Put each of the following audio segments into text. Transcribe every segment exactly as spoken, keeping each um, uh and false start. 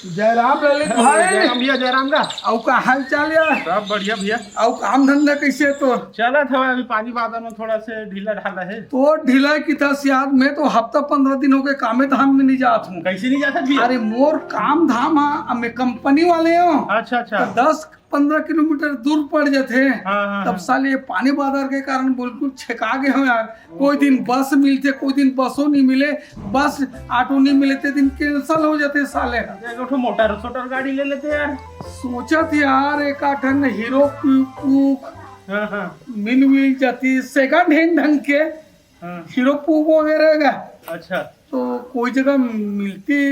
जयराम ललित भाई। जयराम भैया, जयराम का। अउ का हाल चाल यार? सब बढ़िया भैया। अउ काम धंधा कैसे हे तोर? चलत हवय, अभी पानी बादर में थोड़ा से ढीला ढाला हे। तो ढीला किथस यार, मैं तो हफ्ता पंद्रह दिन हो गए कामे धाम में नहीं जात हूँ। कैसे नहीं जात भैया? अरे मोर काम धाम हा, अब मैं कंपनी वाले हूँ। अच्छा, अच्छा। तो दस पंद्रह किलोमीटर दूर पड़ जाथे। हाँ, हाँ, तब हाँ। साले ये पानी बादर के कारण बिल्कुल छेका गए हो यार। कोई दिन बस मिलथे, कोई दिन बसो नहीं मिले, बस ऑटो नहीं मिले, ते दिन cancel हो जाथे साले। एक ठो मोटर सोटर गाड़ी ले लेते यार। सोचत यार, एक आठ ठन हीरो पू-, पूक हाँ, हाँ। मिल मिल जाती, second hand ढंग के हाँ। हीरो पूक वगैरह का। अच्छा। तो कोई जगह मिलती।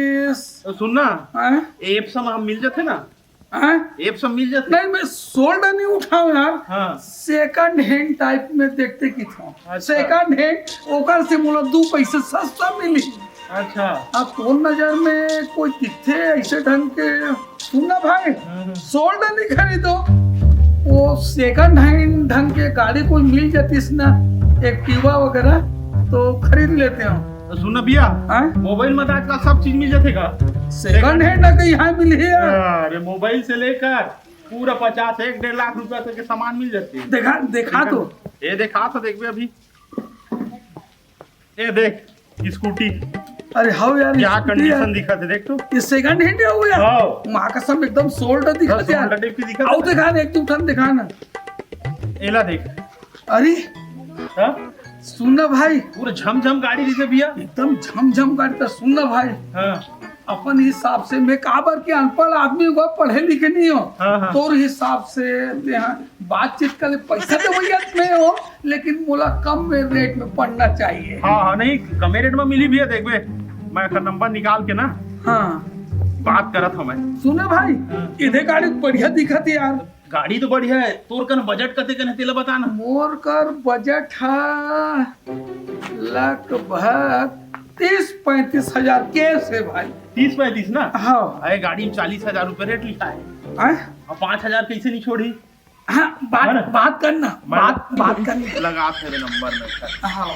तो सुन ना, हाँ? App से हम मिल जाते ना। हाँ? App से मिल जाते। नहीं, मैं sold नहीं उठाऊं यार। हाँ। Second hand type में देखते किथों। अच्छा। Second hand, ओकर से मोला दू पैसे सस्ता मिली। अच्छा। अब तोर नजर में कोई दिखथे ऐसे ढंग के? सुन ना भाई, हम्म, हम्म। Sold नहीं खरीदो, वो second hand ढंग के गाड़ी कोई मिल जातीस ना, Activa वगैरह, तो खरीद लेते हैं। तो सुन ना भैया, हाँ? मोबाइल में तो आजकल सब चीज मिल जाथे का? Second hand ना कहीं यहाँ मिली है यार। अरे मोबाइल से लेकर पूरा पचास, एक डेढ़ लाख रुपया तक के सामान मिल जाथे। देखा, देखा तो। ये देखा तो, देखबे अभी। ये देख, स्कूटी। अरे हाँ यार, क्या स्कूटी condition यार। दिखत हे, देख तो। ये second hand है वो यार? हाँ। माँ कसम, एकदम sold दिखत हाँ, यार। Sold type की दिखत। आओ दिखा ना, एक दू ठन दिखा ना। एला देख। अरे हाँ? सुन ना भाई। पूरा झमझम गाड़ी दिखे भैया। एकदम झमझम गाड़ी। तो सुन ना भाई। हाँ। अपन हिसाब से, मैं काबर के अनपढ़ आदमी हूँ, पढ़े लिखे नहीं हो। हाँ, हाँ। तोर हिसाब से, यहाँ बातचीत कर ले, पैसा तो भैया मैं हो, लेकिन मोला कम में rate में पड़ना चाहिए। हाँ, हाँ, नहीं, कमे rate में मिली भैया, देखबे, मैं एकर नंबर निकाल के ना, हाँ। बात करत हूँ मैं। सुन ना भाई, हाँ। इधर गाड़ी बढ़िया दिखत हे यार। गाड़ी तो बढ़िया हे, तोर कन budget कते कन हे, तेला बता ना। मोर कर budget हा लगभग तीस पैंतीस हजार cash हे भाई। तीस पैंतीस ना? हाँ। अरे गाड़ी में चालीस हजार रुपये rate लिखा हे। हाँ? अब पाँच हजार कैसे नहीं छोड़ी? हाँ, बात, है ना? बात करना, मैं बात, बात करना। लगा तेरे नंबर में कर। हाँ।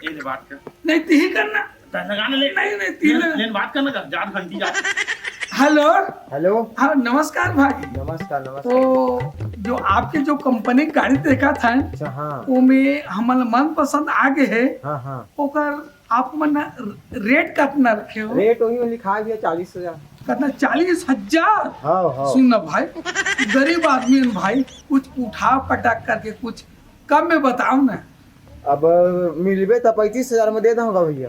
ये ले बात कर। नहीं, तू ही करना। तो लगा ना ले। नहीं, नहीं, तू लेन, ले। लेन बात करना कर, जात घंटी जात। Hello। Hello। हाँ, नमस्कार भाई। नमस्कार, नमस्कार। तो जो आपके जो कंपनी गाड़ी देखा था, अच्छा, हाँ। वो में हमन मन पसंद आ गए है। हाँ, हाँ। ओकर आप मन rate कतना रखे हो? Rate वही में लिखा गया चालीस हजार। कतना? चालीस हजार? हाँ, हाँ। सुन ना भाई, गरीब आदमी हन भाई, कुछ उठा पटक करके कुछ कम में बताओ ना। अब मिलबे तो पैंतीस हजार में दे दूंगा भैया।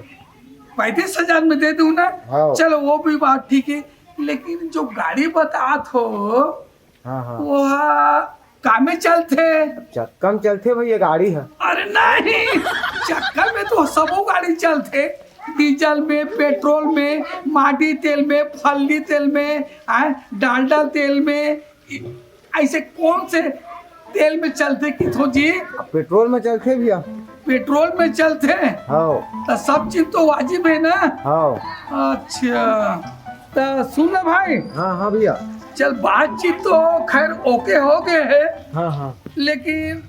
पैंतीस हजार में दे दूं ना? हाँ। चलो वो भी बात ठीक है, लेकिन जो गाड़ी बतात हो, हाँ, हाँ। वो हा, कामे चलथे? चक्का में चलथे भैया गाड़ी है। अरे नहीं, चक्का में तो सबो गाड़ी चलथे, डीजल में, पेट्रोल में, माटी तेल में, फल्ली तेल में, आय, डालडा तेल में। ऐसे कौन से तेल में चलथे किथो जी? अब पेट्रोल में चलथे भैया। पेट्रोल में चलथे? हाँ। तो सब चीज तो वाजिब है ना? हाँ। अच्छा, तो सुन ना भाई। हाँ, हाँ भैया। चल, बातचीत तो खैर OK हो गए है। हाँ, हाँ। लेकिन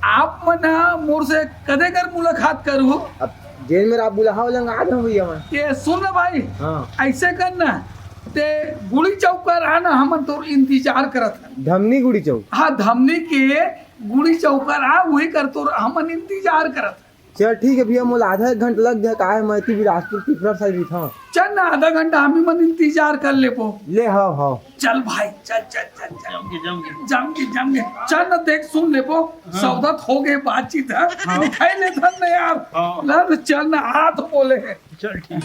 आप मन ह मोर से कदे कर मुलाकात करू? अब जेन मेर आप बुलाहा, ओला आ जाऊं भैया मैं। ये सुन ना भाई, हाँ। ऐसे कर ना, ते गुड़ी चौक कर आ ना, हमन तोर इंतजार करत हन। धमनी गुड़ी चौक? हाँ, धमनी के गुड़ी चौक कर आ, वही कर तोर हमन इंतजार करत हन। चल ठीक है भैया, मोला आधा एक घंटा लग जाए, काहे मैं तो बिलासपुर पिपरा side रहिथंव। चल ना, आधा घंटा हम ही मन इंतजार कर लेबो। ले, हाँ, हाँ। चल भाई, चल, चल, चल, चल। जम के, जम के। जम के, जम के। चल ना, देख, सुन लेबो, हाँ। सौदा हो गए, बातचीत है। हाँ। दिखाई लेथन ना यार। हाँ। ला तो चल ना, हाथ बोले है। चल ठीक।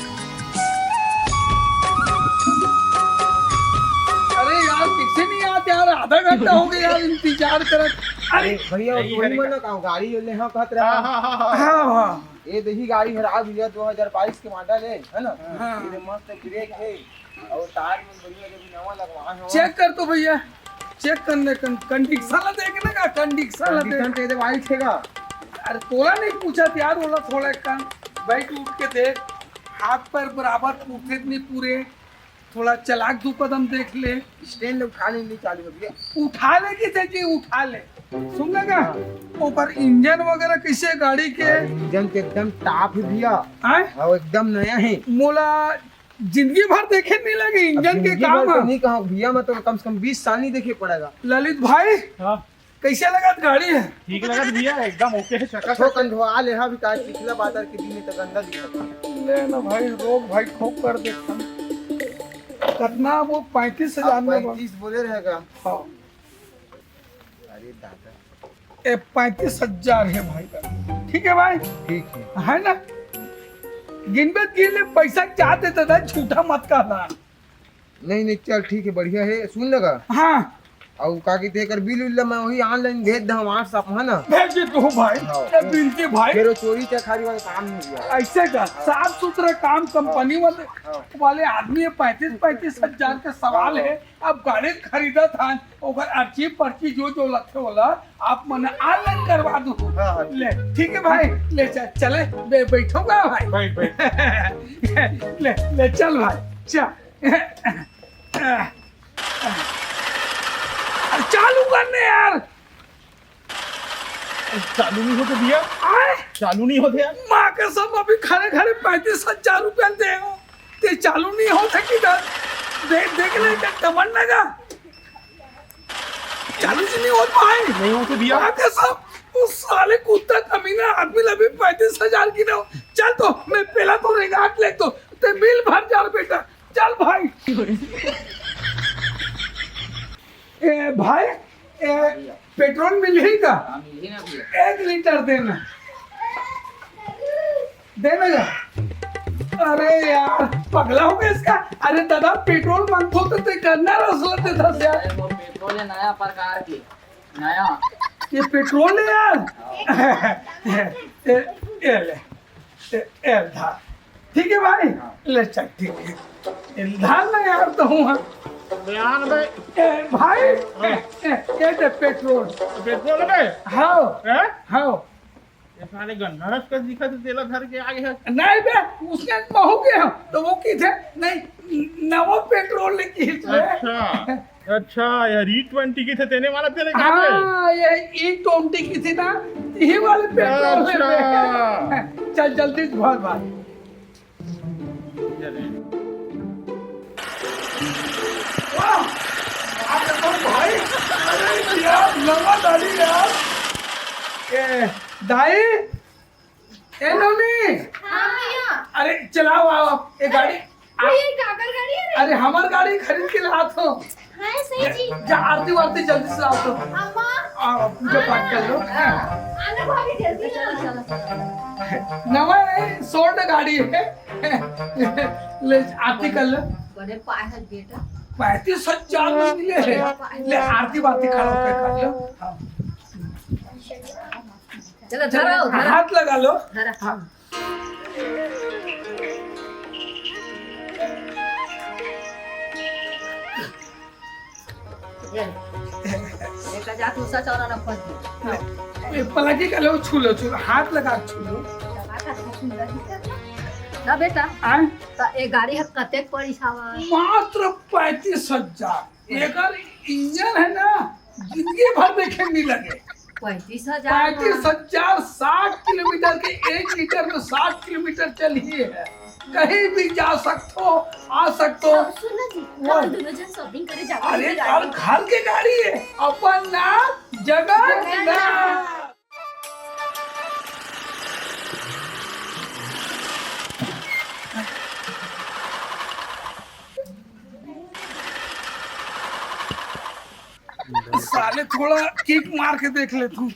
अरे यार, कैसे नहीं आते यार? आधा घंटा हो गया यार, इंतजार करत। अरे भैया, यही तोही है मन ना। का गाड़ी ले, हाँ, कहत रहा। हाँ, हाँ, हाँ, हाँ। हाँ, हाँ। ये देखी गाड़ी हरा भैया, दो हज़ार बाईस के मॉडल है, है ना? हाँ। ये मस्त ब्रेक है और टायर में बढ़िया, जो भी नवा लगवा है। चेक कर तो भैया, चेक कर ले, कं-, कंडीशन ला देख ना का, कंडीशन ला देख। कंडीशन तो ये वाइट है का? अरे तोला नहीं पूछा यार, बोला थोड़ा कम, बैठ उठ के देख, हाथ पैर बराबर पूरे नहीं पूरे, थोड़ा चला के दू कदम देख ले। स्टैंड ले उठा ले, नहीं चालू है भैया। उठा ले किसे जी, उठा ले। सुन लेगा? हाँ। ऊपर इंजन वगैरह कैसे गाड़ी के? अरे, इंजन तो एकदम टॉप है भैया। हैं? हाँ, एकदम नया है। मोला जिंदगी भर देखे नहीं लगे इंजन के जिंदगी काम भर तो है। नहीं कहा भैया, मैं तो कम से कम बीस साल नहीं देखे पड़ेगा। ललित भाई, हाँ। कैसे लगत गाड़ी है? ठीक लगत भैया, एकदम ओके है, चकाचक। ठोकन धोआ ले, हाँ, भी ताज पिछला बाजार के दिन में तो गंदा दिखता। ले ना भाई, रोक भाई, खूब कर दे। कितना वो पैंतीस हजार में बा। पैंतीस बोले रहेगा। हाँ। अरे दादा। ए, पैंतीस हजार है भाई का। ठीक है भाई? ठीक है। है ना? गिनबे गिन ले, पैसा क्या देता था, झूठा मत कहना। नहीं, नहीं, चल ठीक है, बढ़िया है। सुन लगा? हाँ। अउ का कहते, एकर बिल उल ला मैं वही online भेज दे, WhatsApp है ना? भेज दे तू भाई। हाँ। ए, बिल के भाई। फिर वो चोरी चकारी वाला काम नहीं हुआ। ऐसे का साफ सुथरा काम, कंपनी वाले, हाँ। वाले आदमी है, पैंतीस पैंतीस हजार का सवाल है। अब गाड़ी खरीदा था, ओकर अर्ची पर्ची जो जो लगथे ओला आप मन online करवा दू। हाँ, हाँ। ले, ठीक है भाई, ले चल, चले, बे-, बैठो गा भाई। बैठ, बैठ। ले, ले चल भाई, चल। अरे चालू कर ने यार। चालू नहीं होते भैया। आए? चालू नहीं होते यार। माँ कसम, अभी खड़े खड़े पैंतीस हजार रुपया दे हो, ते चालू नहीं होते किधर? दे, देख ले, इधर कमर लगा। चालू जी नहीं होत भाई। नहीं होते भैया। माँ कसम, उस साले कुत्ता कमीना आदमी ला भी पैंतीस हजार की ना हो। चल तो, मैं पहला तो रेगाट ले तो, ते बिल भर जा बेटा। चल भाई। ए भाई, ए, पेट्रोल मिलही का? हाँ, मिलही ना भैया। एक लीटर देना। देना का? अरे यार, पगला हो गया इसका। अरे दादा, पेट्रोल मांगतो तो ते करना रसोते था यार। अरे वो पेट्रोल है नया प्रकार की, नया। ये पेट्रोल है यार। ए, ए ले। ए, ए, धार। ठीक है भाई, हाँ। ले चल, ठीक है। ए, धार ना यार, तो हूँ, हाँ। बयान में। ए, भाई, हाँ। ए, ए, ये दे पेट्रोल। पेट्रोल में? हाँ। हैं? हाँ। ये साले गन्ना रस का दिखा तो तेला धर के आ गया। नहीं बे, उसने महू के हम, तो वो की थे, नहीं, नवा पेट्रोल ने की थे। अच्छा। अच्छा यार, ई ट्वेंटी की थे, तेने वाला तेरे घर पे? हाँ, ये ई ट्वेंटी की थी ना, यही वाले पेट्रोल में। अच्छा। चल जल्दी से भर भाई। वाह, अरे तो भाई, अरे यार, नवा गाड़ी यार। ए, दाई, ए नोनी। हाँ भैया। अरे चलाओ, आओ, ये गाड़ी। ये काकर गाड़ी है रे? अरे हमार गाड़ी खरीद के ला तो। हाँ सही जी। जा आरती वारती जल्दी से लाओ तो। अम्मा। आओ, पूजा पाठ कर लो। आना भाभी जल्दी आ। नवा है, सोल्ड गाड़ी है। ले आरती कर लो। बड़े पाए है बेटा। पैंतीस हजार में मिले है। ले आरती वारती खड़ा होकर कर लो। हाँ। चलो धरा, धरा। हाथ लगा लो। धरा। हाँ। ये ले। एक हजार दो सौ चौरानबे। ये पलकी का लो, छू लो, छू लो, हाथ लगा के छू लो। ना बेटा, आय? तो ये गाड़ी है कतेक पड़ी सावा? मात्र पैंतीस हजार। एकर इंजन है ना, जिंदगी भर देखे नहीं लगे। पैंतीस हजार। पैंतीस हजार, साठ किलोमीटर के, एक लीटर में साठ किलोमीटर चली है। कहीं भी जा सकते हो, आ सकते हो। सुन ना जी, वो कल दोनों जन शॉपिंग करे जाओ। अरे, कल घर के गाड़ी है, अपन ना, जगह ना। साले थोड़ा किक मार के देख लेता हूँ।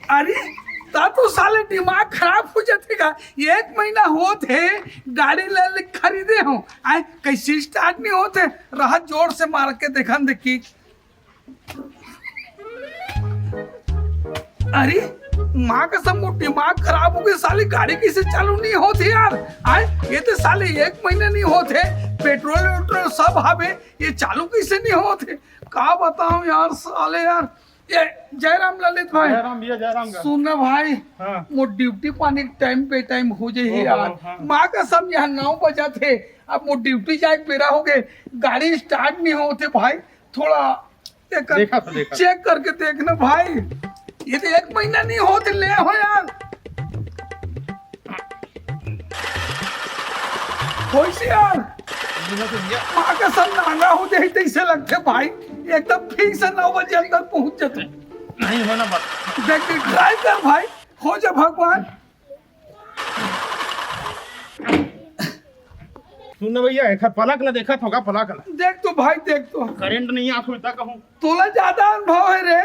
अरे, ता तो साले दिमाग खराब हो जाते का। एक महीना होत है गाड़ी ले, ले खरीदे हो, आय कैसे स्टार्ट नहीं होते। रहा जोर से मार के देखन देखी। अरे माँ कसम, वो दिमाग खराब हो गया, साली गाड़ी कैसे चालू नहीं होती यार। आय ये तो साले एक महीना नहीं होते, पेट्रोल वेट्रोल सब हावे, ये चालू कैसे नहीं होते? का बताऊं यार साले यार। ये जयराम ललित भाई। जयराम भैया, जयराम का। सुन ना भाई, हाँ। मोर ड्यूटी पानी टाइम पे टाइम हो जाए ओहो, यार। हाँ। माँ कसम यहाँ नौ बजा थे, अब मोर ड्यूटी जाए बेरा हो गए, गाड़ी स्टार्ट नहीं होते भाई। थोड़ा एक देखा तो देखा। चेक करके देखना भाई, ये तो एक महीना नहीं होते ले हो यार। होइस यार। माँ कसम, नांगा हो जाही तइसे लगथे भाई। एकदम ठीक से नौ बजे अंदर पहुंच जाथे। नहीं होना बात। देख, देख, ट्राई कर भाई, हो जा भगवान। सुन ना भैया, एखर पलक ला देखत होगा, पलक ला। देख तो भाई, देख तो। करंट नहीं आत होता कहूँ। तोला ज्यादा अनुभव है रे।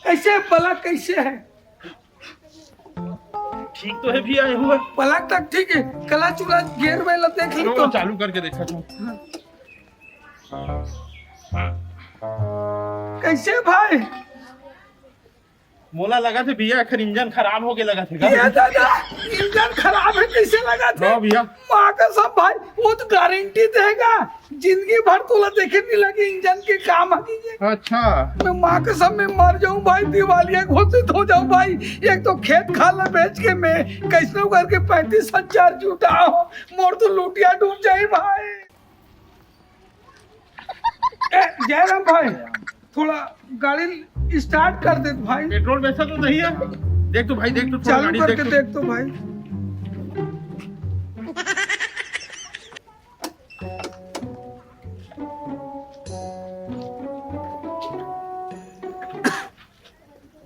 कैसे पलक, कैसे है? ठीक तो है भैया, ये हुआ। पलक तक ठीक है, क्लच उलच गियर में ला देख ली चलो, तो। चालू करके देखा तू। कैसे भाई? मोला लगा थे भैया, एखर इंजन खराब हो गए लगा थे का? ये दादा, इंजन खराब है, कैसे लगा थे? हाँ भैया। माँ कसम भाई, वो तो गारंटी देगा, जिंदगी भर तोला देखे नहीं लगे इंजन के काम आके ये। अच्छा। मैं माँ कसम, मैं मर जाऊं भाई, दिवालिया घोषित हो जाऊं भाई। एक तो खेत खार ला बेच के मैं कैसनो करके पैंतीस हजार जुटाओ, मोर तो लुटिया डूब जाए भाई। ए, जयराम भाई, थोड़ा गाड़ी स्टार्ट कर दे भाई। पेट्रोल वैसा तो नहीं है। देख तो भाई, देख तो थोड़ा चालू गाड़ी करके देख तो। देख तो भाई।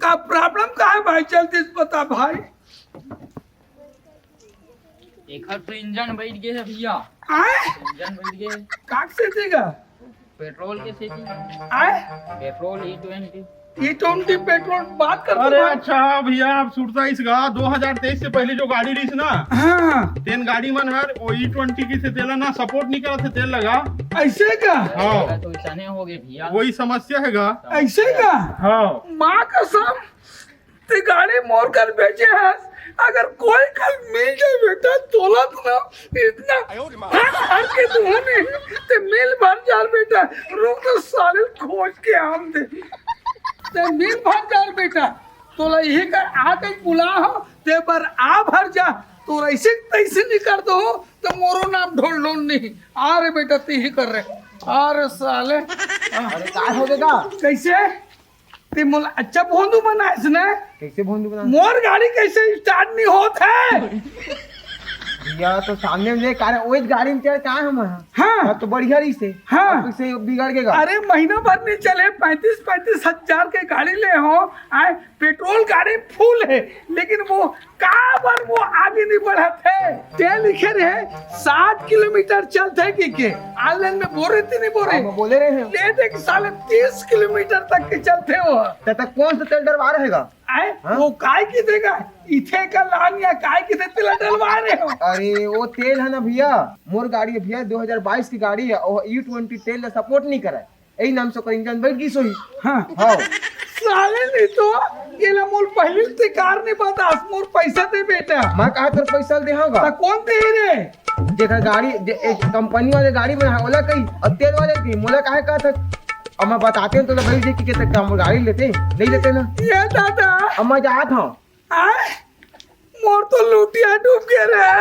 का प्रॉब्लम का है भाई, जल्दी से बता भाई। एखर तो इंजन बैठ गए है भैया। आए? इंजन बैठ गए। काक से देगा? पेट्रोल के सेती। आए? Petrol E twenty. E twenty petrol बात कर अरे भाई। अच्छा भैया, आप सुरता इस गा दो हज़ार तेईस से पहले जो गाड़ी रहीस ना, हाँ। तेन गाड़ी मन हर वो ई ट्वेंटी की से तेला ना सपोर्ट नहीं करत थे तेल लगा। ऐसे का? हाँ। तो ऐसा नहीं हो गए भैया। वही समस्या है गा। ऐसे का? हाँ। माँ कसम, ते गाड़ी मोर कर बेचे हस, अगर कोई कल मिल जाए बेटा, तोला तो ना इतना हर हर के दुल्हन ते मिल भर जाल बेटा, रुक तो साले खोज के आन दे। ते मिल भर जाल बेटा, तोला यही कर आ के बुला हो, ते पर आ भर जा, तो ऐसे तैसे नहीं कर दो, तो मोरो नाम ढोल ढोल नहीं। आ रे बेटा, ते ही कर रे, आ रे साले। अरे का हो गया? कैसे? ते मोला अच्छा भोंदू बनाएस ना? कैसे भोंदू बना? मोर गाड़ी कैसे स्टार्ट नहीं होत है? भैया तो सामने में ले कार है, वही गाड़ी में चढ़ का हम? हाँ। अब तो बढ़िया रही से। हाँ। अब कैसे बिगड़ के गा? अरे महीना भर नहीं चले, पैंतीस पैंतीस हजार के गाड़ी ले हो, आए पेट्रोल गाड़ी फुल है, लेकिन वो काबर वो आगे नहीं बढ़त है। ते लिखे रहे साठ किलोमीटर चलथे कि के, ऑनलाइन में बोल रहे थे नहीं बोल रहे? हाँ, मैं बोले रहे हैं। ले देख साले तीस किलोमीटर तक के चलथे वो। ते तक कौन सा तेल डरवा रहेगा? आए हाँ? वो काय की देगा? इथे का लान या काय की दे तेला डलवा रहे हो? अरे वो तेल है ना भैया, मोर गाड़ी है भैया, दो हज़ार बाईस की गाड़ी है, वो ई ट्वेंटी तेल ला सपोर्ट नहीं करे, यही नाम से ओकर इंजन बैठ गई सोई। हाँ। हाँ। साले नहीं तो ये ना मोर पहले से कार नहीं बतास, मोर पैसा दे बेटा। मैं कहा तेरे पैसा दे होगा? ता कौन दे रे? जेकर गाड़ी जे, एक कंपनी वाले गाड़ी में है, ओला कही, अब तेल वाले की मोला काहे कहा था? अब मैं बताते हैं तो भाई जी कि कहते हम गाड़ी लेते नहीं लेते ना। ये दादा। अब मैं जात हूँ। आए? मोर तो लुटिया डूब गया रे।